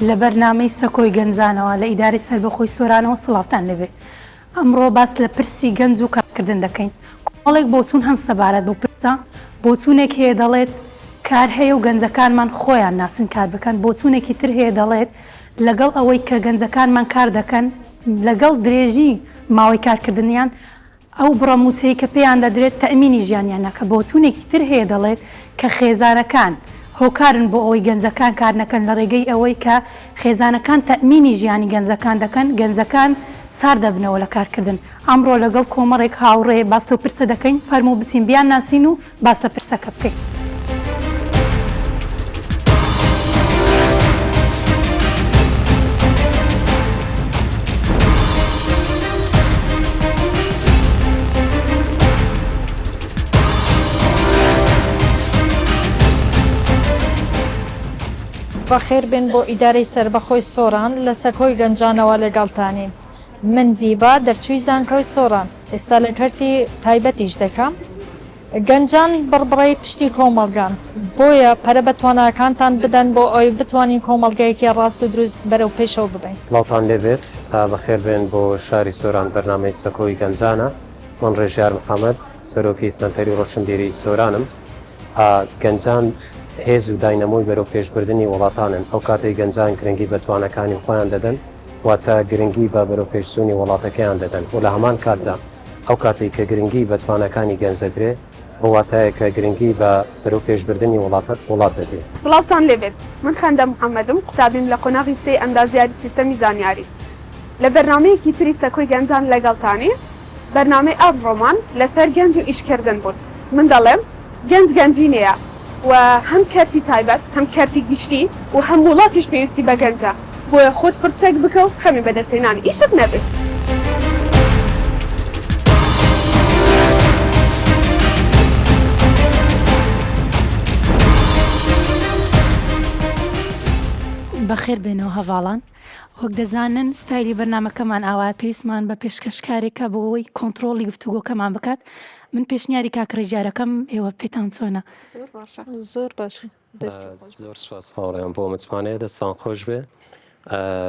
لە بەرنامەی سەکۆی گەنجانەوە لە ئیدارەی سەربەخۆی سۆرانەوە سڵاوتان لێبێ. ئەمڕۆ باس لە پرسی گەنج و کارکردن دەکەین. کۆمەڵێک بۆچوون هەن سەبارەت بەو پرسە، بۆچوونێک هەیە دەڵێت کار هەیە و گەنجەکانمان خۆیان ناچن کار بکەن، بۆچوونێکی تر هەیە دەڵێت لەگەڵ ئەوەی کە گەنجەکانمان کار دەکەن لەگەڵ درێژی ماوەی کارکردنیان ئەو بڕە مووچەی کە پێیان دەدرێت تەئمینی ژیانیان ناکات، بۆچوونێکی تر هەیە دەڵێت کە خێزانەکان هۆکارن بۆ ئەوەی گەنجەکان کار نەکەن لە ڕێگەی ئەوەی کە خێزانەکان تەئمینی ژیانی گەنجەکان دەکەن، گەنجەکان سارد دەبنەوە لە کارکردن. ئەمڕۆ لەگەڵ کۆمەڵێک هاوڕێ باس لەو پرسە دەکەین، فەرموو بچین بیانناسین و باس لە پرسەکە بکەین. بەخێربێن بۆ ئیدارەی سەربەخۆی سۆران لە سەکۆی گەنجانەوە لەگەڵتانین من زیبا دەرچووی زانکۆی سۆران ئێستا لە کەرتی تایبەت ئیش دەکەم گەنجان بڕبڕەی پشتی کۆمەڵگان، بۆیە پەرە بە تواناکانتان بدەن بۆ ئەوەی بتوانین کۆمەڵگەیەکی ڕاست و دروست بەرەو پێشەوە ببەین. سڵاوتان لێبێت بەخێربێن بۆ شاری سۆران بەرنامەی سەکۆی گەنجانە من ڕێژیار محەمەد سەرۆکی سەنتەری ڕۆشنبیری سۆرانم گەنجان هێز و داینەمۆی بەرەو پێشبردنی وڵاتانن ئەو کاتەی گەنجان گرنگی بە تواناکانی خۆیان دەدەن واتە گرنگی بە بەرەو پێشچوونی وڵاتەکەیان دەدەن و لە هەمان کاتدا ئەو کاتەی کە گرنگی بە تواناکانی گەنج دەدرێ، بەو واتایە کە گرنگی بە بەرەو پێشبردنی وڵاتە وڵات دەدرێ. سڵاوتان لێبێت من خەندە محەمەدم قوتابیم لە قۆناغی سێی ئەندازیاری سیستەمی زانیاری لە بەرنامەیەکی تری سەکۆی گەنجان لەگەڵتانین بەرنامەی ئەمڕۆمان لەسەر گەنج و ئیشکردن بوون من دەڵێم گەنج گەنجینەیە و هەم کەرتی تایبەت هەم کەرتی گشتی و هەم وڵاتیش پێویستی بە گەنجە بۆیە خۆت پڕچەک بکە و خەمی بەدەستهێنانی ئیشت نەبێت. بەخێر بێنەوە هەڤاڵان. وەک دەزانن ستایلی بەرنامەکەمان ئاوایە پێویستمان بە پێشکەشکارێکە بۆ ئەوەی کۆنتڕۆڵی گفتوگۆکەمان بکات من پێشنیاری کاک ڕێژیارەکەم ئێوە پێتان چۆنە؟ زۆر باشە زۆر باشە دەستی خۆش. زۆر سپاس هاوڕێیان بۆ متمانەیە دەستان خۆش بێ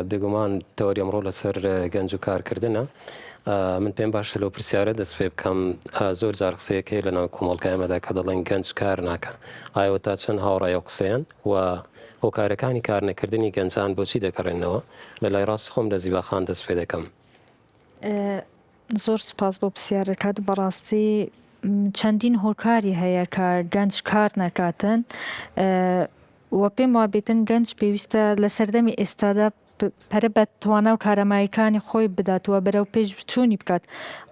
بێگومان تەوەری ئەمڕۆ لەسەر گەنج و کارکردنە من پێم باشە لەو پرسیارە دەست پێ بکەم زۆر جار قسەیەک هەیە لەناو کۆمەڵگای ئێمەدا کە دەڵێن گەنج کار ناکە ئایا تا چەند هاوڕای ئەو قسەیەن و هۆکارەکانی کارنەکردنی گەنجان بۆچی دەگەڕێنەوە؟ لە لای ڕاستی خۆم لە زیبا خان دەست پێ دەکەم. زۆر سوپاس بۆ پرسیارەکەت، بەڕاستی چەندین هۆکاری هەیە کە گەنج کار نەکاتن و پێم وابێتن گەنج پێویستە لە سەردەمی ئێستادا پەرە بە توانا و کاراماییەکانی خۆی بدات و بەرەو پێشچوونی بکات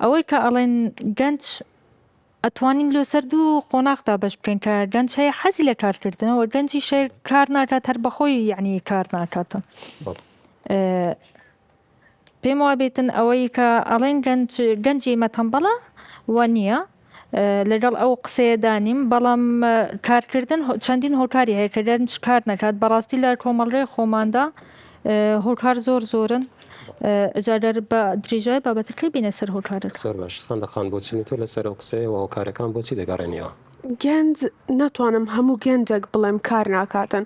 ئەوەی کە ئەڵێن گەنج ئەتوانین لۆسەر دوو قۆناغ دابەش بکەین کە گەنج هەیە حەزی لە کارکردنە و گەنجیش هەیە کار ناکات هەر بەخۆی یعنی کار ناکاتن پێم وابێتن ئەوەی کە ئەڵێن گەنج گەنجی ئێمە تەمبەڵە وە نییە لەگەڵ ئەو قسەیەدا نیم بەڵام کارکردن چەندین هۆکاری هەیە کە گەنج کار نەکات بەڕاستی لە کۆمەڵگەی خۆماندا هۆکار زۆر زۆرن جا گەر بە درێژای بابەتەکەی بینە سەر هۆکارەکان. زۆر باش خەندە خان بۆچونی تۆ لەسەر ئەو قسەیە و هۆکارەکان بۆچی دەگەڕێنیەوە؟ گەنج ناتوانم هەموو گەنجێک بڵێم کار ناکاتن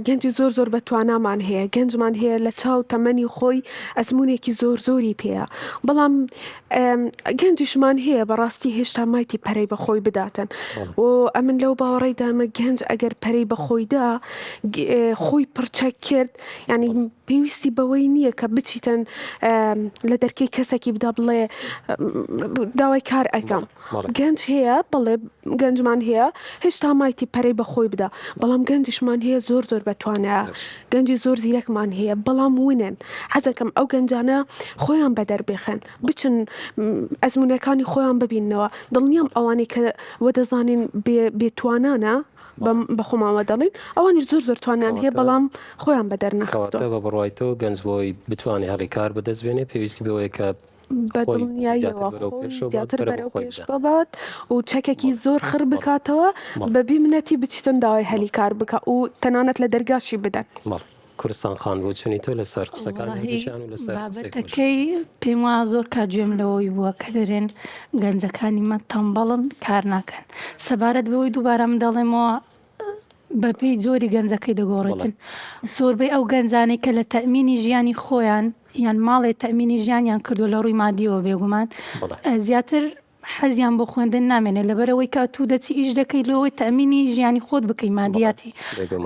گەنجی زۆر زۆر بە توانامان هەیە گەنجمان هەیە لە چاو تەمەنی خۆی ئەزمونێکی زۆر زۆری پێیە بەڵام گەنجیشمان هەیە بەڕاستی هێشتا مایتی پەرەی بە خۆی بداتن و ئەمن لەو باوەڕی دامە گەنج ئەگەر پەرەی بە خۆیدا خۆی پڕچەک کرد ینی پێویستی بەوەی نییە کە بچیتن لە دەرکەی کەسێکی بدا بڵێ داوای کار ئەەکەم گەنج هەیە بەڵێ گەنجمان هەیە هێشتا مایتی پەرەی بە خۆی بدا بەڵام گەنجیشمان هەیە زۆر زۆر بەتوانایە گەنجی زۆر زیرەکمان هەیە بەڵام ونن حەزەکەم ئەو گەنجانە خۆیان بەدەر بخەن بچن ئەزمونەکانی خۆیان ببینەوە دڵنیام ئەوانەی کە وە دەزانین بێتوانانە بە خۆمانوە دەڵین ئەوانیش زۆر زۆر توانیان هەیە بەڵام خۆیان بەدەر نەخستووە. کەواتە بە بڕوای تۆ گەنج بۆی بتوانێ هەڵی کار بەدەست بێنێ پێویستی بەوەیە کە بە دڵنیاییەوە خۆی زیاتر بەرەو پێش ببات و چەکێکی زۆر خڕ بکاتەوە بەبێ منەتی بچیتن داوای هەلی کار بکا و تەنانەت لە دەرگاشی بدەن. کوردستان خان بۆچونی تۆ لەسەر قسەکانی هەردووکیان و لەسەر قسەی خۆشت. بابەتەکەی پێم وایە زۆر کات گوێم لەوەی بووە کە دەرێن گەنجەکانی مە تەمبەڵن کار ناکەن سەبارەت بەوەی دووبارە من دەڵێمەوە. بەپێی جۆری گەنجەکەی دەگۆڕێتن. زۆربەی ئەو گەنجانەی کە لە تەئمینی ژیانی خۆیان یان ماڵێ تەئمینی ژیانیان کردووە لە ڕووی مادیەوە بێگومان زیاتر حەزیان بۆ خوێندن نامێنێت لەبەرئەوەی کە ئەتوو دەچی ئیش دەکەی لۆ ئەوەی تەئمینی ژیانی خۆت بکەی مادیاتی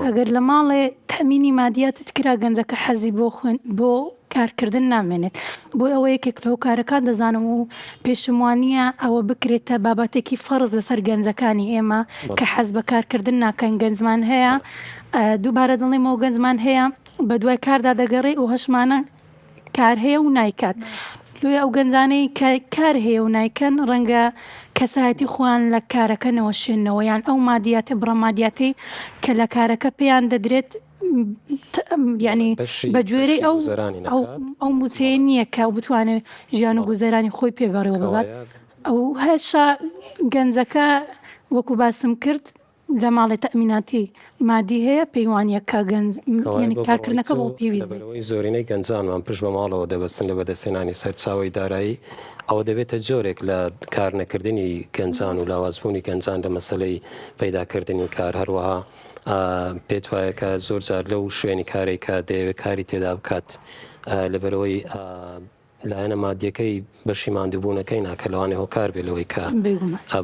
ئەگەر لە ماڵێ تەئمینی مادیاتت کرا گەنجەکە حەزی بۆ خوێن بۆ کارکردن نامێنێت بۆ ئەوە یەکێک لە هۆکارەکان دەزانم و پێشم وانییە ئەوە بکرێتە بابەتێکی فەرز لەسەر گەنجەکانی ئێمە کە حەز بە کارکردن ناکەن گەنجمان هەیە دووبارە دەڵێمەوە گەنجمان هەیە بە دوای کاردا دەگەڕێ و هەشمانە کار هەیە و نایکات لۆیە ئەو گەنجانەی کە کار هەیە و نایکەن ڕەنگە کەسایەتی خۆیان لە کارەکە نەوەشێنەوە یان ئەو مادیاتە بڕە مادیاتەی کە لە کارەکە پێیان دەدرێت یعنی بە گوێرەی ئەو ئەو موچەیە نییە کە ئەو بتوانێت ژیان و گوزەرانی خۆی پێ بەڕێوە ببات ئەو هەشا گەنجەکە وەکو باسم کرد لە ماڵێ تەئمیناتی مادی هەیە پێی وانیە کە گەنج کەوایە یانی بۆ بڕوای کارکردنەکە تۆ بۆ پێویست بێت. لەبەرئەوەی زۆرینەی گەنجانمان پشت بە ماڵەوە دەبەستن لە بەدەستهێنانی سەرچاوەی دارایی، ئەوە دەبێتە جۆرێک لە کارنەکردنی گەنجان و لاوازبوونی گەنجان لە مەسەلەی پەیداکردنی کار، هەروەها پێت وایە کە زۆر جار لەو شوێنی کارەی کە دەیەوێت کاری تێدا بکات لەبەرئەوەی لایەنە مادیەکەی بەشی ماندووبوونەکەی نا کە لەوانەیە هۆکار بێ لەوەی کە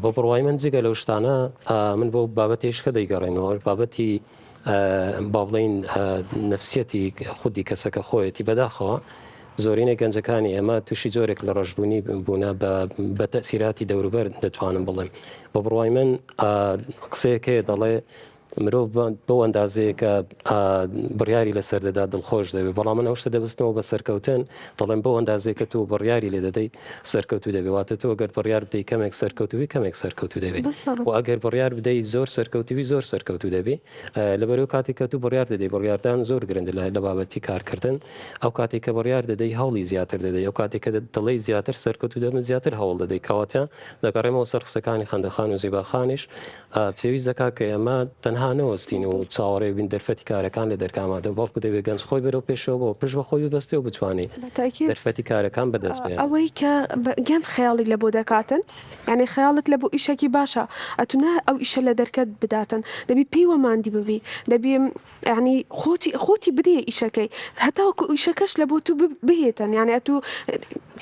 بە بڕوای من جگە لەو شتانە من بۆ بابەتێش کە دەیگەڕێنەوە بابەتی با بڵین نفسیەتی خودی کەسەکە خۆیەتی بەداخەوە زۆرینەی گەنجەکانی ئێمە تووشی جۆرێک لە ڕەشبوونی بوونە بە تەسیراتی دەوروبەر دەتوانم بڵێم بە بڕوای من قسەیەکەیە دەڵێ مرۆڤ بەو ئەندازەیە کە بڕیاری لەسەر دەدات دڵخۆش دەبێت، بەڵام من ئەو شتە دەبستمەوە بە سەرکەوتن، دەڵێم بەو ئەندازەیە کە تۆ بڕیاری لێ دەدەیت سەرکەوتوو دەبێت، واتە تۆ گەر بڕیار بدەیت کەمێک سەرکەوتوو بی کەمێک سەرکەوتوو دەبیت و ئەگەر بڕیار بدەیت زۆر سەرکەوتوو بی زۆر سەرکەوتوو دەبی، لەبەرئەوەی کاتێک کە تۆ بڕیار دەدەیت بڕیاردان زۆر گرنگە لە بابەتی کارکردن، ئەو کاتێک کە بڕیار دەدەی هەوڵی زیاتر دەدەی، ئەو کاتێک کە دەڵێی زیاتر سەرکەوتوو دەبم زیاتر هەوڵ دەدەی، کەواتە دەگەڕێمەوە سەر قسەکانی خەندەخان و زیباخانیش، پێویست دەکات کە ئێمە تەنها نەوەستین و چاوەڕێ بین دەرفەتی کارەکان لە دەرگا ئامادە بن، بەڵکو دەبێت گەنج خۆی بەرەو پێشەوە بەوە پشت بە خۆی ببەستێ و بتوانێ دەرفەتی کارەکان بەدەست بهێنێ. ئەوەی کە گەنج خەیاڵی لە بۆ دەکاتن، یانی خەیاڵت لە بۆ ئیشەکی باشە، ئەتوو نا ئەو ئیشە لە دەرکەت بداتن، دەبی پێیوە ماندی ببی، دەبی یانی خۆتی خۆتی بدەیە ئیشەکەی، هەتاوەکو ئیشەکەش لە بۆ تو بهێتن، یانی ئەتوو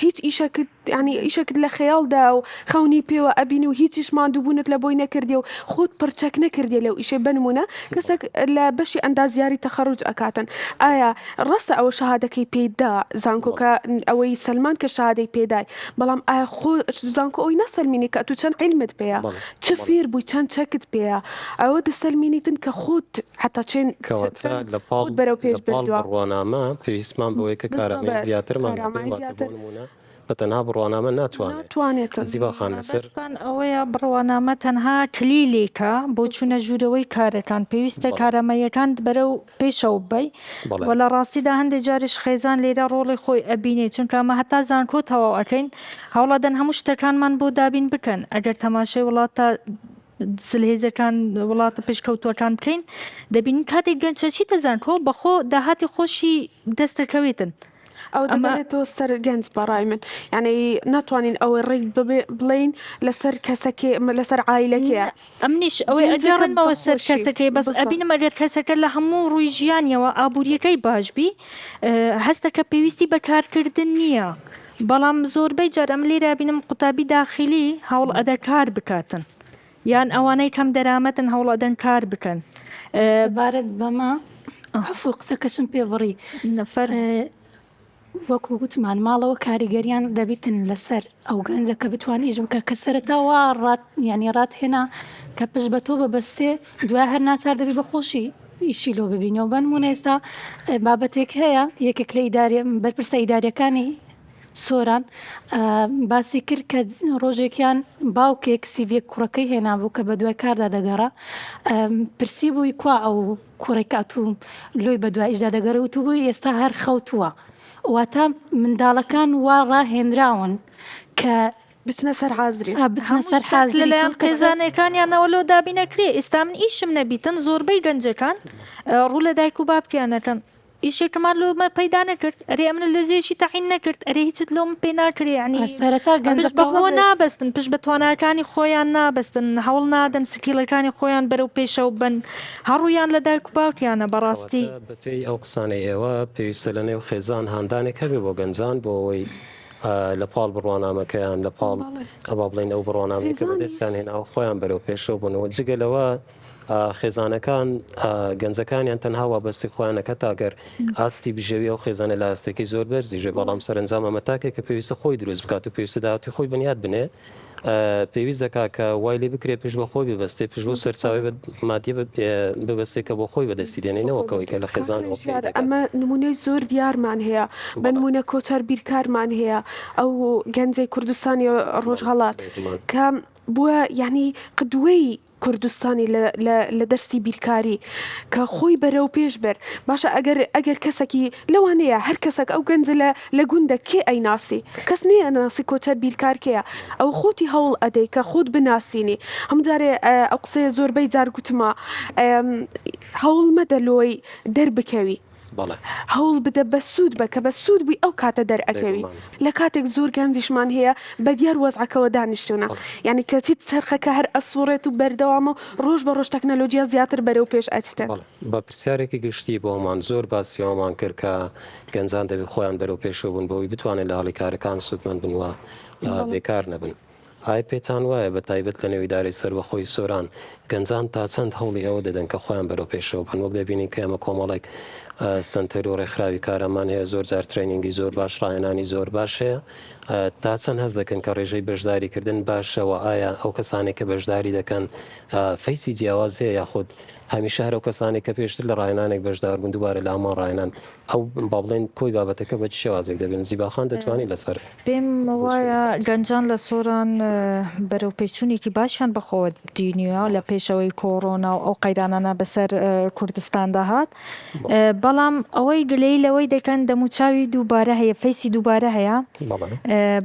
هیچ ئیشەکت یانی ئیشەکت لە خەیاڵدا و خەونی پێوە ئەبینی و هیچیش ماندووبوونت لە بۆی نەکردیە و خۆت پڕچەک نەکردیە لەو ئیشەی بەنموونە کەسەک لە بەشی ئەندازیاری تەخەڕوج ئەکاتن ئایا ڕاستە ئەوە شەهادەکەی پێی دا زانکۆکە ئەوەی سەلماند کە شەهادەی پێدای بەڵام ئایا خۆ زانکۆ ئەوی ناسەلمینی کە ئەتوو چەند عیلمت پێیە چ فێر بووی چەند چەکت پێیە ئەوە دەسەلمینیتن کە خۆت حتا چێن کەواتە لە پاڵ خۆت بەرەو پێش لە پاڵ بردووە بڕوانامە پێویستمان بەوەیە کە کارامەیی بالضبط زیاترمان هەبێ کارامەیی واتە بۆ زیاتر نموونە بە تەنها بڕوانامە ناتوانێ ناتوانێتن. زیبا خان لەسەر. مەبەستان ئەوەیە بڕوانامە تەنها کلیلێکە بۆ چوونە ژوورەوەی کارەکان، پێویستە بەڵێ. کارامەییەکانت بەرەو پێشەوە ببەی بەڵێ. و لە ڕاستیدا هەندێ جاریش خێزان لێرە ڕۆڵی خۆی ئەبینێ چونکە ئەمە هەتا زانکۆ تەواو ئەکەین هەوڵەدەن هەموو شتەکانمان بۆ دابین بکەن ئەگەر تەماشای وڵاتە زلهێزەکان وڵاتە پێشکەوتووەکان بکەین دەبینین کاتێک گەنج ئەچیتە زانکۆ بەخۆ داهاتی خۆشی دەست دەکەوێتن ئەوە ئەمە دەگەڕێتەوە سەر گەنج بەڕای من یعنی ناتوانین ئەوەی ڕێک ببێ بڵێین لەسەر کەسەکێ لەسەر عایلەکەیە ئەمنیش ئەوەی گەنجەکە ئەگەڕێنمەوە سەر بەخۆشی کەسەکەی بەس بزە ئەبینم ئەگەر کەسەکە لە هەموو ڕووی ژیانیەوە ئابووریەکەی باش بی هەستەکە پێویستی بە کارکردن نییە بەڵام زۆربەی جار ئەمن لێرە ئەبینم قوتابی داخیلی هەوڵ ئەدە کار بکاتن یان ئەوانەی کەم دەرامەتن هەوڵ ئەدەن کار بکەن. سەبارەت بەمە عەفو قسەکەشم پێ بڕی فەرموو. وەکو وتمان ماڵەوە کاریگەریان دەبیتن لەسەر ئەو گەنجە کە بتوان ئیش بکە کە سەرەتا وا ڕات یعنی ڕات هێنا کە پشت بە تۆ ببەستێ دوای هەر ناچار دەبی بە خۆشی ئیشی لۆ ببینەوە بەنمونە ئێستا بابەتێک هەیە یەکێک لە ئیداری بەرپرسە ئیداریەکانی سۆران باسی کرد کە ڕۆژێکیان باوکێک سیڤیەک کوڕەکەی هێنابوو کە بە دوای کاردا دەگەڕا پرسی بووی کوا ئەو کوڕێک ئەتوو لۆی بە دوای ئیشدا دەگەڕێ وتوبووی ئێستا هەر خەوتووە واتە منداڵەکان وا ڕاهێنراون کە بچنە سەر حازری. بچنە هەموو سەر شتێک حازری لەلایەن تۆ کەسە خێزانەکانیانەوە لۆ دابین ئەکرێ ئێستا من ئیشم نەبیتن زۆربەی گەنجەکان ڕوو لە دایک و باپکیان ئەکەن. ئیشێکمان لۆ مە پەیدا نەکرد ئەرێ ئەمنت لۆ جێیەکی تەعین نەکرد ئەرێ هیچت لۆ من پێ ناکرێ یەعنی سەرەتا پشت گەنجەکە بە خۆ بێت. نابەستن پشت بە تواناکانی خۆیان نابەستن هەوڵ نادەن skill ەکانی خۆیان بەرەو پێشەوە ببەن هەر ڕوویان لە دایک و باوکیانە بەڕاستی. کەواتە بەپێی ئەو قسانەی ئێوە پێویستە لە نێو خێزان هاندانێک هەبێ بۆ گەنجان بۆ ئەوەی لە پاڵ بڕوانامەکەیان لە پاڵ با بڵێین ئەو بڕوانامەی کە بەدەستیان هێناوە خۆیان بەرەو پێشەوە بنەوە جگە لەوە خێزانەکان گەنجەکانیان تەنها وابەستی خۆیان نەکە تاگەر ئاستی بژێوی ئەو خێزانە لە ئاستێکی زۆر بەرزیژێ بەڵام سەرنجام ئەمە تاکێک کە پێویستە خۆی دروست بکات و پێویستە داهاتی خۆی بنیات بنێ پێویست دەکات کە وای لێ بکرێت پشت بە خۆی ببەستێ پشت بۆ سەرچاوی مادی ببەستێ کە بۆ خۆی بەدەستی دێنێ نەوەکەوەی کە لە خێزانەوە پێی دەگات. ئەمە نمونەی زۆر دیارمان هەیە بە نمونە کۆچەر بیرکارمان هەیە ئەو گەنجەی کوردستانی ڕۆژهەڵات کە بووە یعنی قدوەی کوردستانی لە لە لە دەرسی بیرکاری کە خۆی بەرەو پێش بەر باشە ئەگەر ئەگەر کەسەکی لەوانەیە هەر کەسەک ئەو گەنجە لە لە گوندە کێ ئەیناسی کەس نییە ناسی کۆچەر بیرکار کێیە ئەو خۆتی هەوڵ ئەدەی کە خۆت بناسینی هەموو جارێ ئەو قسەیە زۆربەی جار گوتمە هەوڵ مەدە لۆی دەربکەوی بەڵێ. هەوڵ بدە بەسوود بە کە بەسوود بووی ئەو کاتە دەرئەکەوی بێگومان. لە کاتێک زۆر گەنجیشمان هەیە بە دیار وەزعەکەوە دانیشتوونە بەڵێ. یانی کەچی چەرخەکە هەر ئەسوڕێت و بەردەوامە و ڕۆژ بە ڕۆژ تەکنەلۆجیا زیاتر بەرەو پێش ئەچتن. بەڵێ. بە پرسیارێکی گشتی بۆمان زۆر باسی ئەوەمان کرد کە گەنجان دەبێ خۆیان بەرەو پێشەوە بن بۆ ئەوەی بتوانن لە هەڵی کارەکان سوودمەند بن و بەڵێ. بێکار نەبن. ئایا پێتان وایە بە تایبەت لە نێو ئیدارەی سەربەخۆی سۆران گەنجان تا چەند هەوڵی ئەوە دەدەن کە خۆیان بەرەو پێشەوە بەن؟ وەک دەبینین کە ئێمە کۆمەڵێک سەنتەر و ڕێکخراوی کارامان هەیە زۆر جار training ی زۆر باش ڕاهێنانی زۆر باش هەیە تا چەند هەست دەکەن کە ڕێژەی بەشداریکردن باشە و ئایا ئەو کەسانێک کە بەشداری دەکەن face ی جیاواز هەیە یاخود هەمیشە هەر ئەو کەسانێک کە پێشتر لە ڕاهێنانێک بەشدار بوون دووبارە لە هەمان ڕاهێنان ئەو با بڵێن کۆی بابەتەکە بە چ شێوازێک دەبێن زیباخان دەتوانانی لەسەر پێم وایە گەنجان لە سۆران بەرەوپێشچوونێکی باشیان بەخۆوە دینیوە لە پێشەوەی کۆرۆنا و ئەو قەیرانانە بەسەر کوردستاندا هات بەڵام ئەوەی گلەیی لەوەی دەکەن دەموچاوی دووبارە هەیە face ی دووبارە هەیە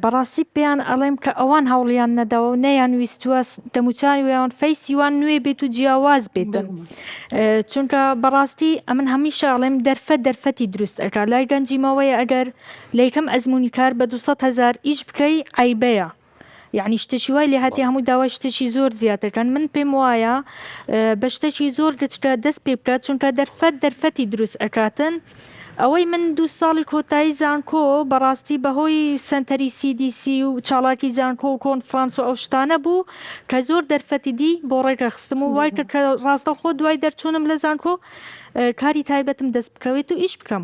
بەڕاستی پێیان ئەڵێم کە ئەوان هەوڵیان نەداوە و نەیان ویستووە دەموچاویان face ی وان نوێ بێت و جیاواز بێتن چونکە بەڕاستی ئەمن هەمیشە ئەڵێم دەرفەت دەرفەتی دروست ئەکات لای گەنجی ماوەیە ئەگەر لە یەکەم ئەزموونی کار بە 200 هەزار ئیش بکەی عەیبەیە یعنی شتێکی وای لێ هاتیە هەموو داوای شتێکی زۆر زیاترکەن من پێم وایە بە شتێکی زۆر گچکە دەست پێ بکات چونکە دەرفەت دەرفەتی دروست ئەکاتن ئەوەی من دوو ساڵی کۆتایی زانکۆ بەڕاستی بەهۆی سەنتەری CDC و چاڵاکی زانکۆ و کۆنفرانس و ئەو شتانە بوو کە زۆر دەرفەتی دی بۆ ڕێگە خستم و وای کرد کە ڕاستەوخۆ دوای دەرچوونم لە زانکۆ کاری تایبەتم دەست بکەوێت و ئیش بکەم.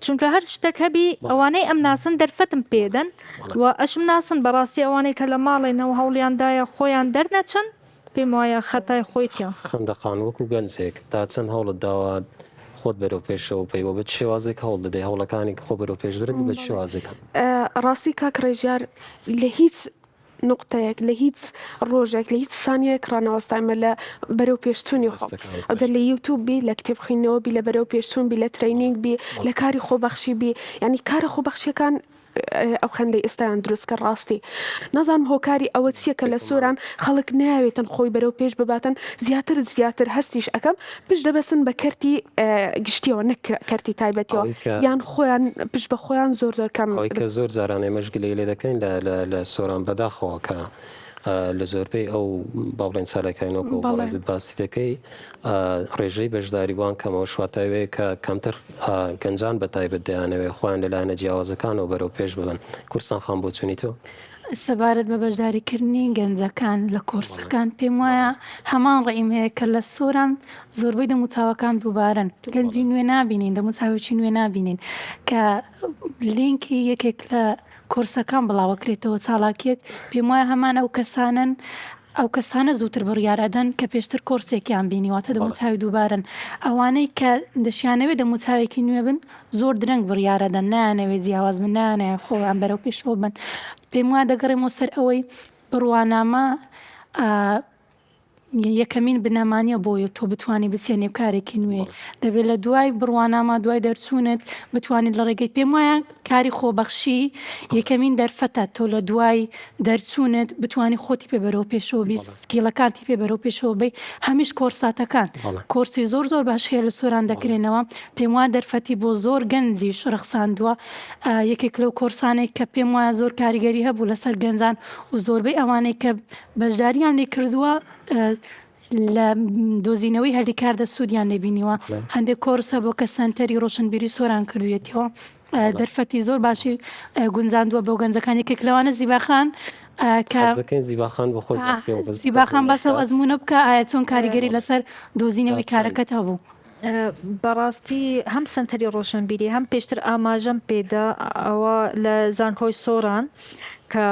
چونکە هەر شتێک هەبی ئەوانەی ئەم ناسن دەرفەتم پێدەن و ئەشم ناسن بەڕاستی ئەوانەی کە لە ماڵێنەوە هەوڵیاندایە خۆیان دەرنەچن پێم وایە خەتای خۆیتە. خەندەقان وەکو گەنجێک تا چەند هەوڵت داوە خۆت بەرەو پێشەوە ببەی وە بە چ شێوازێک هەوڵ دەدەی هەوڵەکانی خۆ بەرەو پێش برد بە چ شێوازێکن؟ ڕاستی کاک ڕێژیار لە هیچ نوقتەیەک لە هیچ ڕۆژێک لە هیچ سانیەک ڕانەوەستایمە لە بەرەو پێشچوونی خۆم ئەوجا لە یوتوب بی لە کتێب خوێندنەوە بی لە بەرەو پێشچوون بی لە training بی لە کاری خۆبەخشی بی یعنی کارە خۆبەخشیەکان ئەو خەندەی ئێستایان دروست کرد ڕاستی نازانم هۆکاری ئەوە چییە کە لە سۆران خەڵک ناوێتن خۆی بەرەو پێش بباتن زیاتر زیاتر هەستیش ئەەکەم پشت دەبەستن بە کەرتی گشتیەوە نەک کەرتی تایبەتیەوە یان خۆیان پشت بە خۆیان زۆر زۆر کەم. ئەوەی کە زۆر جاران ئێمەش گلەیی لێ دەکەین لە لە لە سۆران بەداخەوە کە لە زۆربەی ئەو با بڵێن چالاکیانەوە کە بەڕێزت باسی دەکەی ڕێژەی بەشداریبووان کەمەوە واتای وەیە کە کەمتر گەنجان بە تایبەت دەیانەوێ خۆیان لە لایەنە جیاوازەکانەوە بەرەو پێش ببەن. کوردستان خان بۆچوونی تۆ؟ سەبارەت بە بەشداریکردنی گەنجەکان لە کۆرسەکان پێم وایە هەمان ڕێیم هەیە کە لە سۆران زۆربەی دەموچاوەکان دووبارەن گەنجی نوێ نابینین دەموچاوێکی نوێ نابینین کە لینکی یەکێک لە کۆرسەکان بڵاوەکرێتەوە چاڵاکیەک پێم وایە هەمان ئەو کەسانن ئەو کەسانە زووتر بڕیار ئەدەن کە پێشتر کۆرسێکیان بینی واتە دەموچاوی دووبارەن ئەوانەی کە دەشیانەوێت دەموچاوێکی نوێ بن زۆر درەنگ بڕیار ئەدەن نایانەوێت جیاواز بن نایانەوێت خۆیان بەرەو پێشەوە بن پێم وایە دەگەڕێمەوە سەر ئەوەی بڕوانامە یەکەمین بنەما نییە بۆ تۆ بتوانی بچیە نێو کارێکی نوێ دەبێت لە دوای بڕوانامە دوای دەرچوونت بتوانیت لە ڕێگەی پێم وایە. کاری خۆبەخشی یەکەمین دەرفەتە تۆ لە دوای دەرچوونت بتانی خۆتی پێ بەرەو پێشەوە بی skill ەکانتی پێ بەرەو پێشەوە بی هەمیش کۆرساتەکان کۆرسی زۆر زۆر باش هەیە لە سۆران دەکرێنەوە پێم وایە دەرفەتی بۆ زۆر گەنجیش ڕەخساندووە یەکێک لەو کۆرسانێک کە پێم وایە زۆر کاریگەری هەبوو لەسەر گەنجان و زۆربەی ئەوانەی کە بەشداریان لێ کردووە لە دۆزینەوەی هەلی کاردا سوودیان لێ بینیوە. هەندێک کۆرس هەبووە کە سەنتەری ڕۆشنبیری سۆران کردوویەتیەوە. دەرفەتی زۆر باشی گونجاندووە بۆ گەنجەکان. یەکێک لەوانە زیباخان کە حەز دەکەین زیباخان بۆ خۆی باسی ئەو زیباخان ئەزموونە باس لەو بکات. ئەزموونە بکە ئایا چۆن کاریگەری لەسەر دۆزینەوەی کارەکەت هەبوو؟ بەڕاستی هەم سەنتەری ڕۆشنبیری هەم پێشتر ئاماژەم پێدا ئەوە لە زانکۆی سۆران کە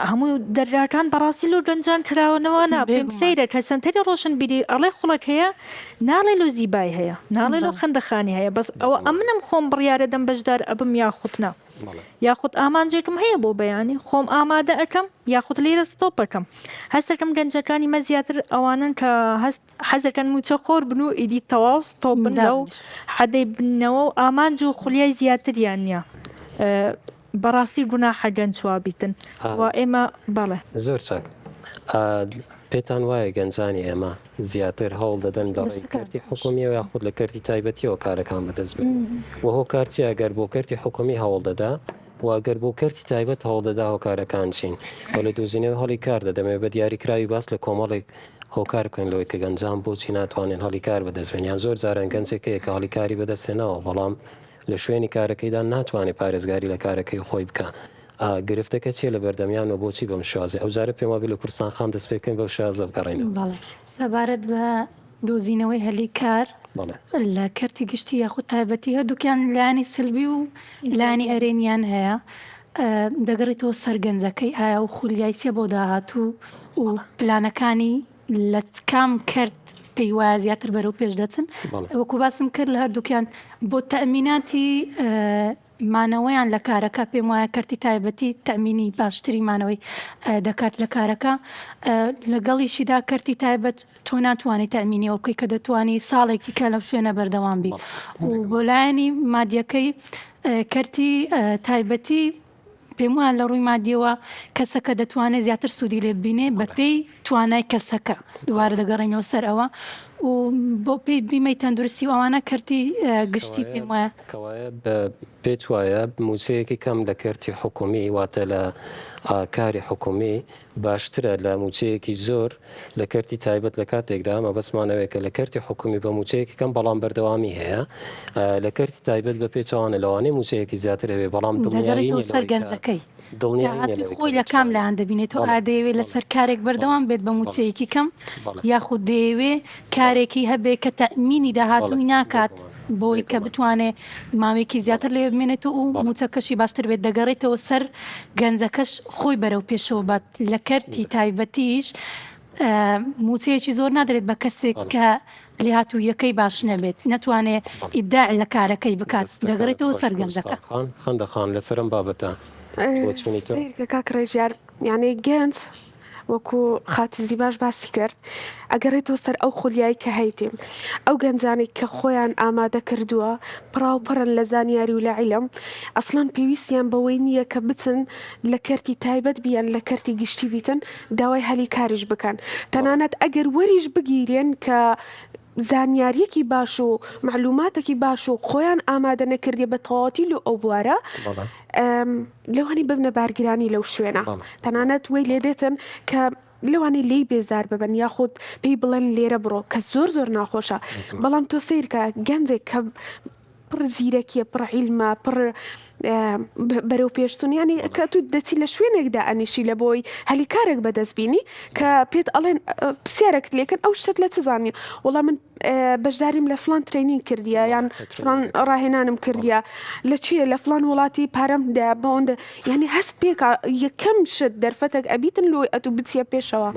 هەموو دەرگاکان بەڕاستی لۆ گەنجان کراوەنەوە نا پێم سەیرە کە سەنتەری ڕۆشنبیری ئەڵێ خوڵک هەیە ناڵێ لۆ زیبای هەیە ناڵێ لۆ خەندەخانی هەیە بەس ئەوە ئەمنم خۆم بڕیارە دەم بەشدار ئەبم یاخود نا یاخود ئامانجێکم هەیە بۆ بەیانی خۆم ئامادە ئەکەم یاخود لێرە ستۆپەکەم هەستەکەم گەنجەکانی مە زیاتر ئەوانن کە هەست حەزەکەن موچە خۆر بن و ئیدی تەواو ستۆپن لەو حەدەی بنەوە و ئامانج و خولیای زیاتریان نییە. بەڕاستی گوناحە گەنج وا بیتن و ئێمە بەڵێ. زۆر چاک. پێتان وایە گەنجانی ئێمە زیاتر هەوڵ دەدەن لە ڕێی کەرتی حکومیەوە یاخود لە کەرتی تایبەتیەوە کارەکان بەدەست بێنن و هۆکار چیە گەر بۆ کەرتی حکومی هەوڵ دەدا و گەر بۆ کەرتی تایبەت هەوڵ دەدا هۆکارەکان چین و لە دۆزینەوەی هەڵی کار دەدەمەوێت بە دیاریکراوی باس لە کۆمەڵێک هۆکار بکەن لەوەی کە گەنجان بۆچی ناتوانن هەڵی کار بەدەست بێن یان زۆر جاران گەنجێک هەیە کە هەڵی کاری بەدەست هێناوە بەڵام لە شوێنی کارەکەیدا ناتوانێت پارێزگاری لە کارەکەی خۆی بکا. ئا گرفتەکە چیە لە بەردەمیان و بۆچی بەم شێوازەی؟ ئەوجارە پێم وابێ لە کوردستان خان دەست پێ بکەین بەو شێوازە بگەڕێینەوە. بەڵێ سەبارەت بە دۆزینەوەی هەلی کار بەڵێ. لە کەرتی گشتی یاخود تایبەتی هەردووکیان لایەنی سلبی و لایەنی ئەرێنیان هەیە دەگەڕێتەوە سەر گەنجەکەی ئایا و خولیای چیە بۆ داهاتوو و پلانەکانی لە کام کەرت پێی وایە زیاتر بەرەو پێش دەچن وەکو باسم کرد لە هەردووکیان بۆ تەمیناتی مانەوەیان لە کارەکە پێم وایە کەرتی تایبەتی تەمینی باشتری مانەوەی دەکات لە کارەکە لەگەڵیشیدا کەرتی تایبەت تۆ ناتوانانی تەمینیەوە بکەیت کە دەتوانی ساڵێکی کە لەو شوێنە بەردەوام بی و بۆ لایەنی مادیەکەی کەرتی تایبەتی پێم وایە لە ڕووی مادیەوە کەسەکە دەتوانێت زیاتر سوودی لێ ببینێ بەپێی توانای کەسەکە دووبارە دەگەڕێینەوە سەر ئەوە و بۆ پێی بیمەی تەندروستی و ئەوانە کەرتی گشتی پێم وایە. کەوایە پێت وایە مووچەیەکی کەم لە کەرتی حکومی واتە لە کاری حکومی باشترە لە مووچەیەکی زۆر لە کەرتی تایبەت لە کاتێکدا مەبەستمان ئەوەیە کە لە کەرتی حکومی بە مووچەیەکی کەم بەڵام بەردەوامی هەیە لە کەرتی تایبەت بە پێچەوانە لەوانەیە مووچەیەکی زیاتر هەبێ بەڵام دڵنیایی دەگەڕێتەوە نییە سەر لەوەی کە گەنجەکەی دڵنیایی نییە داهاتووی لەوەی کە خۆی لە کام دەتوانێت لایەن دەبینێتەوە بەڵێ ئایا دەیەوێت بەڵێ لەسەر کارێک بەڵێ بەردەوام بێت بە بەڵێ مووچەیەکی کەم بەڵێ یاخود دەیەوێ بەڵێ کارێکی هەبێ کە تەئمینی بەڵێ داهاتووی ناکات بێگومان بۆی کە بێگومان بتوانێ ماوەیەکی بەڵێ زیاتر لەوێ بمێنێتەوە و بەڵێ مووچەکەشی باشتر بێت دەگەڕێتەوە سەر گەنجەکەش خۆی بەرەو پێشەوە بات لە کەرتی تایبەتیش مووچەیەکی زۆر نادرێت بە کەسێک کە لێهاتوویەکەی باش نەبێت نەتوانێ ئیبداع لە کارەکەی بکات دەگەڕێتەوە سەر گەنجەکە. خەندە خان لەسەر ئەم بابەتە بۆچوونی تۆ؟ سەیرکە کاک ڕێژیار یانێ گەنج وەکو خاتوو زیباش باسی کرد ئەگەڕێتەوە سەر ئەو خولیای کە هەیتی ئەو گەنجانەی کە خۆیان ئامادە کردووە پڕاوپڕن لە زانیاری و لە عیلم ئەسڵەن پێویستیان بەوەی نییە کە بچن لە کەرتی تایبەت بیان لە کەرتی گشتی بیتن داوای هەلی کاریش بکەن تەنانەت ئەگەر وەریش بگیرێن کە زانیاریەکی باش و معلوماتێکی باش و خۆیان ئامادە نەکردیە بە تەواوەتی لۆ ئەو بوارە لەوانی ببنە بارگرانی لەو شوێنە تەنانەت وەی لێ دێتن کە لەوانەیە لێی بێزار ببن یاخود پێی بڵێن لێرە بڕۆ کە زۆر زۆر ناخۆشە بەڵام تۆ سیرکە گەنجێک کە پڕ زیرەکیە پڕ عیلمە پڕ بەرەو پێشچون ینی کە تو دەچی لە شوێنێکدا ئەنیشی لە بۆی هەلی کارێک بەدەست بینی کە پێت ئەڵێن پرسیارێکت لێکن ئەو شتت لە چ زانی وەڵا من بەشداریم لە فلان training کردیە یان فلان ڕاهێنانم کردیە لە چیە لە فلان وڵاتی پارەم دا بەوەندە یعنی هەست پێکا یەکەم شت دەرفەتێک ئەبیتن لۆی ئەتوو بچیە پێشەوە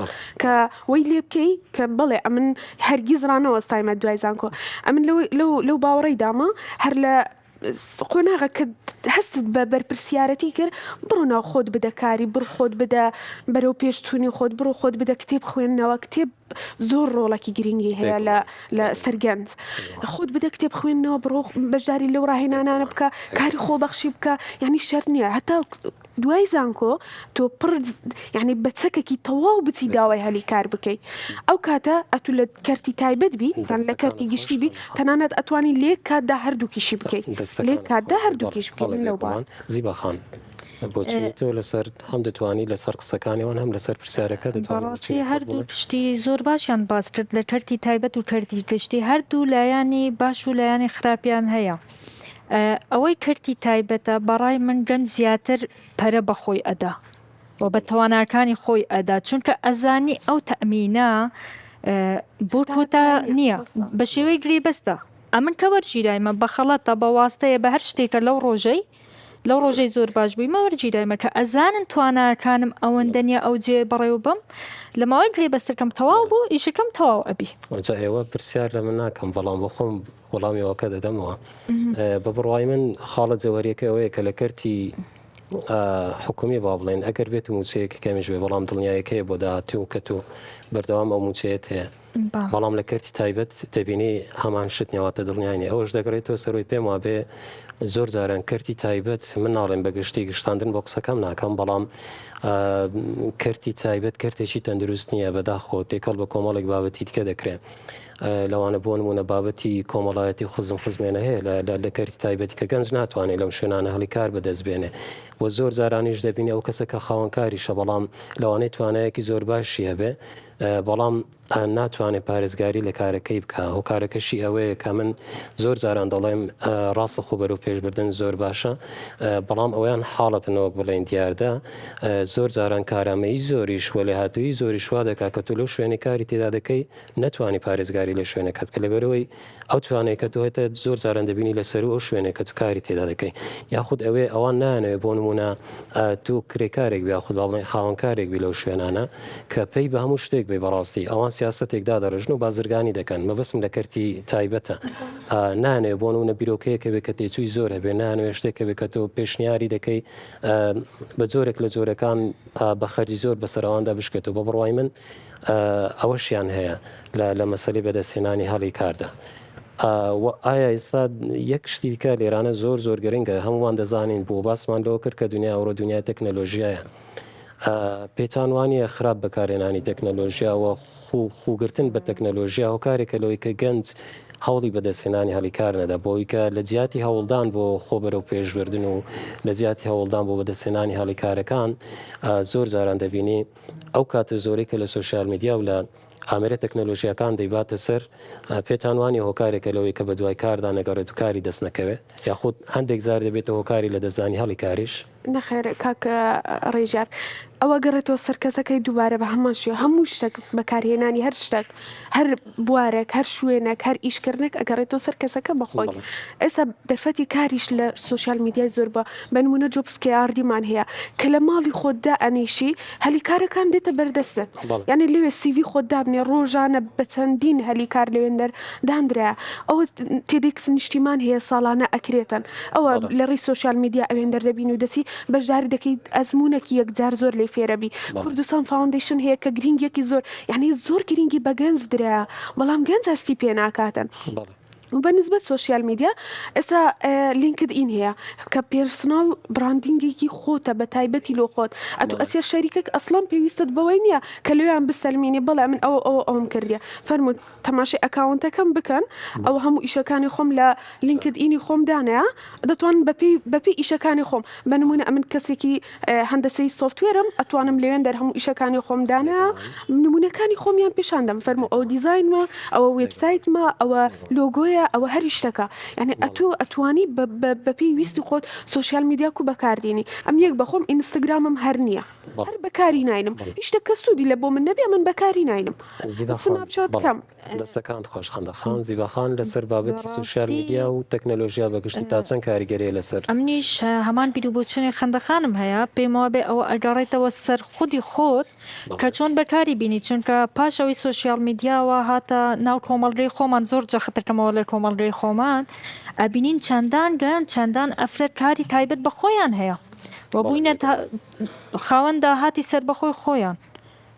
کە وەی لێ بکەی کە بەڵێ ئەمن هەرگیز ڕانەوەستایمە دوای زانکۆ ئەمن لەو لەو لەو باوەڕەی دامە هەر لە قۆناغە کە هەستت بە بەرپرسیارەتی کرد بڕۆ ناو خۆت بدە کاری بڕ خۆت بدە بەرەو پێشچوونی خۆت بڕۆ خۆت بدە کتێب خوێندنەوە کتێب. زۆر ڕۆڵێکی گرنگی هەیە لە لە سەر گەنج. خۆت بدە کتێب خوێندنەوە بڕۆ بەشداری لەو ڕاهێنانانە بکە کاری خۆبەخشی بکە یعنی شەرت نییە هەتا دوای زانکۆ تۆ پڕ یعنی بە چەکێکی تەواو بچی داوای هەلی کار بکەیت ئەو کاتە ئەتو لە کەرتی تایبەت بی یان لە کەرتی گشتی بی تەنانەت ئەتوانی لێک کاتدا هەردووکیشی بکەیت لێک کاتدا هەردووکیش بکەیت من لەو باوەڕ زیبا خان بۆچوونی تۆ لەسەر هەم دەتوانی لەسەر قسەکانی ئەوان هەم لەسەر پرسیارەکە دەتوانی بەڕاستی بۆچوونی خۆت هەردوو بڵێ. شتی زۆر باشیان باس کرد لە کەرتی تایبەت و کەرتی گشتی هەردوو لایەنی باش و لایەنی خراپیان هەیە ئەوەی کەرتی تایبەتە بەڕای من گەنج زیاتر پەرە بە خۆی ئەدا و بە تواناکانی خۆی ئەدا چونکە ئەزانی ئەو تەئمینە بۆ کۆتا نییە بە شێوەی گرێبەستە ئەمن کە وەرگیرایمە بە خەڵاتە بە واستەیە بە هەر شتێکە لەو ڕۆژەی لەو ڕۆژەی زۆر باش بوویمە وەرگیرایمە کە ئەزانن تواناکانم ئەوەندە نییە ئەو جێ بەڕێوە بم لە ماوەی گرێبەستەکەم تەواو بوو ئیشەکەم تەواو ئەبی. جا ئێوە پرسیار لە من ناکەم بەڵام بۆ خۆم وەڵامی ئەوەکە دەدەمەوە بە بڕوای من خاڵە جەوەریەکە ئەوەیە کە لە کەرتی حکومی با بڵێن ئەگەر بێت موچەیەکی کەمیش بێ بەڵام دڵنیایەکەیە بۆ داهاتوو کە تۆ بەردەوام ئەو موچەیەت هەیە بەڵام لە کەرتی تایبەت دەبینی هەمان شت نیواتە دڵنیانی ئەوەش دەگەڕێتەوە سەرۆی پێم وابێ زۆر جاران کەرتی تایبەت من ناڵێم بە گشتی گشتاندن بۆ قسەکەم ناکەم بەڵام کەرتی تایبەت کەرتێکی تەندروست نییە بەداخۆ تێکەڵ بە کۆمەڵێک بابەتی دیکە دەکرێن. لەوانە بۆ نمونە بابەتی کۆمەڵایەتی خزم خزمێنە هەیە لە کەرتی تایبەتی کە گەنج ناتوانێت لەم شوێنانە هەڵی کار بەدەست بێنێ و زۆر جارانیش دەبینی ئەو کەسە کە خاوەنکاریشە بەڵام لەوانەیە توانایەکی زۆر باشی هەبێ بەڵام ناتوانێت پارێزگاری لە کارەکەی بکە هۆکارەکەشی ئەوەیە کە من زۆر جاران دەڵێم ڕاستە خۆ بەرەو پێشبردن زۆر باشە بەڵام ئەویان حاڵەتە نەوەک بڵێن دیاردە زۆر جاران کارامەیی زۆریش وە لێهاتوویی زۆریش وا دەکات کە تۆ لەو شوێنەی کاری تێدا دەکەی نەتوانی پارێزگاری لە شوێنەکەت بکەی لەبەرئەوەی ئەو توانای کە تۆ هەتە زۆر جاران دەبینی لە سەروو ئەو شوێنەی کە تۆ کاری تێدا دەکەی یاخود ئەوێ ئەوان نایانەوێ بۆ نموونە تۆ کرێکارێک بی یاخود با بڵێین خاوەنکارێک بی لەو شوێنانە کە پەی بە هەموو شتێک بی بەڕاستی ئەوان سیاسەتێک دادەڕێژن و بازرگانی دەکەن مەبەستم لە کەرتی تایبەتە نانەوێ بۆ نموونە بیرۆکەیەک هەبێ کە تێچووی زۆر هەبێ نانەوێ شتێک هەبێ کە تۆ پێشنیاری دەکەی بە جۆرێک لە جۆرەکان بە خەرجی زۆر بەسەر ئەواندا بشکێتەوە بە بڕوای من ئەوەشیان هەیە لە مەسەلەی بەدەستهێنانی هەڵی کاردا. ئایا ئێستا یەک شتی دیکە لێرانە زۆر زۆر گرنگە هەمومان دەزانین بۆ باسمان لەوە کرد کە دنیا ئەوڕۆ دنیای تەکنەلۆژیایە پێتان وانە خراپ بەکارهێنانی تەکنەلۆژیا و خوگرتن بە تەکنەلۆژیا هۆکارێکە لەوەی کە گەنج هەوڵی بەدەستهێنانی هەلی کار نەدا بۆی کە لە جیاتی هەوڵدان بۆ خۆ بەرەو پێشبردن و لە جیاتی هەوڵدان بۆ بەدەستهێنانی هەلی کارەکان زۆر جاران دەبینی ئەو کاتە زۆرەی کە لە سۆشیال میدیا و لە ئامێرە تەکنەلۆژیاکان دەیباتە سەر، پێتان وانیە هۆکارێکە لەوەی کە بەدوای کاردا نەگەڕێت و کاری دەست نەکەوێت؟ یاخود هەندێک جار دەبێتە هۆکاری لەدەستدانی هەڵی کاریش؟ نەخێر کاک ڕێژیار ئەوە گەڕێتەوە سەر کەسەکەی دووبارە بە هەمان شێوە هەموو شتێک بەکارهێنانی هەر شتێک هەر بوارێک هەر شوێنێک هەر ئیشکردنێک ئەگەڕێتەوە سەر کەسەکە بەخۆی ئێستا دەرفەتی کاریش لە سۆشیال میدیای زۆر بووە بە نمونە Jobs KRD مان هەیە کە لە ماڵی خۆت دائەنیشی هەلی کارەکان دێتە بەردەستت یعنی لەوێ CV خۆت دابنێ ڕۆژانە بە چەندین هەلی کار لەوێندەر دانرایە ئەوە TEDx نیشتیمان هەیە ساڵانە ئەکرێتن ئەوە لە ڕێی سۆشیال میدیا ئەوێندەر دەبین و دەچی بەشداری دەکەیت ئەزمونێکی یەکجار زۆر لێ فێرەبی کوردستان Foundation هەیە کە گرنگیەکی زۆر یعنی زۆر گرنگی بە گەنج درایە بەڵام گەنج هەستی پێ ناکاتن. بە نسبەت سۆشیال میدیا ئێستا LinkedIn هەیە کە personal branding ێکی خۆتە بە تایبەتی لۆ خۆت ئەتو ئەچێ شەریکەک ئەسڵەن پێویستت بەوەی نییە کە لێیان بسەلمینی بەڵێ من ئەوە ئەوە ئەوم کردیە فەرموو تەماشای account ەکەم بکەن ئەوە هەموو ئیشەکانی خۆم لە LinkedIn ی خۆم دانایە دەتوانن بەپێی بەپێی ئیشەکانی خۆم بە نمونە ئەمن کەسێکی هەندەسەی software م ئەتوانم لەوێن دەر هەموو ئیشەکانی خۆم دانا نمونەکانی خۆمیان پیشان دەم فەرموو ئەوە دیزاینمە ئەوە وێبسایتمە ئەوە لۆگۆیە ئەوە هەری شتەکە یعنی ئەتۆ ئەتوانی بەپێی ویستی خۆت سۆشیال میدیا کو بەکاردێنی ئەم یەک بەخۆم ئینستاگرامم هەر نییە هەر بەکاری ناینم هیچ شتێک کە سوودی لە بۆ من نەبێ من بەکاری ناینم زیبا خان سناپچات کەم دەستەکانت خۆش خەندە خان زیبا خان لەسەر بابەتی سۆشیال میدیا و تەکنەلۆژیا بە گشتی تا چەند کاریگەریە لەسەر؟ ئەمنیش هەمان بیروبۆچونی خەندە خانم هەیە پێم وابێ ئەوە ئەگەڕێتەوە سەر خودی خۆت کە چۆن بەکاری بینی چونکە پاش ئەوەی سۆشیال میدیاوە هاتە ناو کۆمەڵگەی خۆمان زۆر جەخت دەکەمەوە لە کۆمەڵگەی خۆمان ئەبینین چەندان گەنج چەندان ئەفرەت کاری تایبەت بە خۆیان هەیە و بووینەتە خاوەن داهاتی سەربەخۆی خۆیان.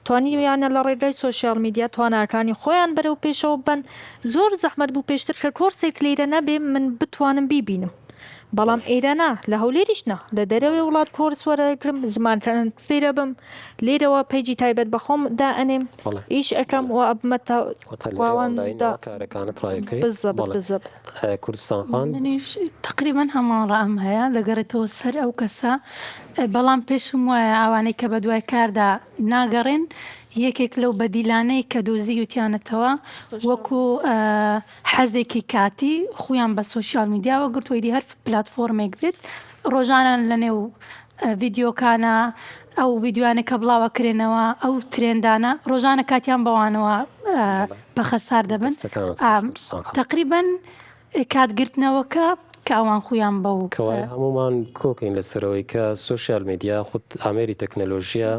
توانیویانە لە ڕێگای سۆشیال میدیا تواناکانی خۆیان بەرەو پێشەوە ببەن زۆر زەحمەت بوو پێشتر کە کۆرسێک لێرە نەبێ من بتوانم بیبینم بەڵام ئێرە نا لە هەولێریش نا لە دەرەوەی وڵات کۆرس وەرەگرم زمانکان فێرەبم لێرەوە page ی تایبەت بە خۆم دائەنێم بەڵێ ئیش ئەکەم و ئەبمە تا واتە لە ڕێی خواوەندە ئۆنلاینەوە کارەکانت ڕایەکەی بزەبت بەڵێ بزەبت. کوردستان خان. منیش تەقریبەن هەمان ڕام هەیە دەگەڕێتەوە سەر ئەو کەسە بەڵام پێشم وایە ئەوانەی کە بەدوای کاردا ناگەڕێن یەکێک لەو بەدیلانەی کە دۆزیوتیانەتەوە وەکو حەزێکی کاتی خویان بە سۆشیال میدیاوە گرتووە ئیدی هەر پلاتفۆرمێک بێت ڕۆژانە لەنێو ڤیدیۆکانە ئەو ڤیدیۆیانە کە بڵاوە کرێنەوە ئەو ترێندانە ڕۆژانە کاتیان بەوانەوە بە خەسار دەبن تقریبن کاتگرتنەوەکە کە ئەوان خویان بەو کەوایە هەمومان کۆکین لەسەرەوەی کە سۆشیال میدیا خود ئامێری تەکنەلۆژیە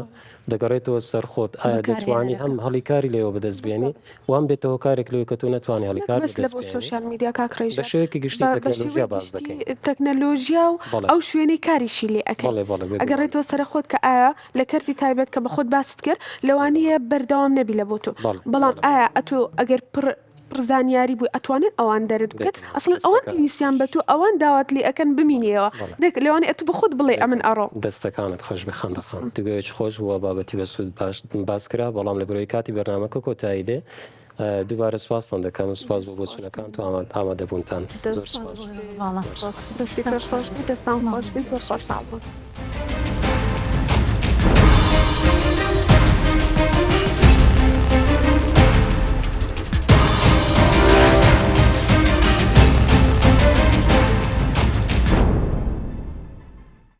دەگەڕێتەوە سەر خۆت ئایا دەتوانی هەم هەڵی کاری لێوە بەدەست بێنی وام بێتە هۆکارێک لەوەی کە تۆ نەتوانی هەڵی کار بەس لە بۆ سۆشیال میدیا کاک ڕێژە بە شێوەیەکی گشتی تەکنەلۆژیا باس دەکەین تەکنەلۆژیا و ئەو شوێنەی کاریشی لێ ئەکەی بەڵێ بەڵێ بێگومان. ئەگەڕێتەوە سەر خۆت کە ئایا لە کەرتی تایبەت کە بە خۆت باست کرد لەوانەیە بەردەوام نەبی لە بۆ تۆ بەڵێ بەڵام بەڵێ ئایا ئەتۆ ئەگەر پڕ پڕ زانیاری بووی ئەتوانن ئەوان دەرت بکەن بێگومان ئەسڵەن ئەوان دەستەکانت پێویستیان خۆش بە تۆ ئەوان داوات لێ ئەکەن بمینیەوە بەڵێ نەک لەوانەیە ئەتوو بە خۆت بڵێی ئەمن بێگومان ئەڕۆم. دەستەکانت خۆش بێ خان دەخان گفتوگۆیەکی خۆش بووە بابەتی بەسوود باش باس کرا بەڵام لە برۆی کاتی بەرنامەکە کۆتایی دێ دووبارە سوپاستان دەکەم سوپاس بۆ بۆچوونەکانت و ئامادەبوونتان زۆر سوپاس. دەستی خۆش بێت دەستان خۆش بێت زۆر خۆشحاڵ بووم.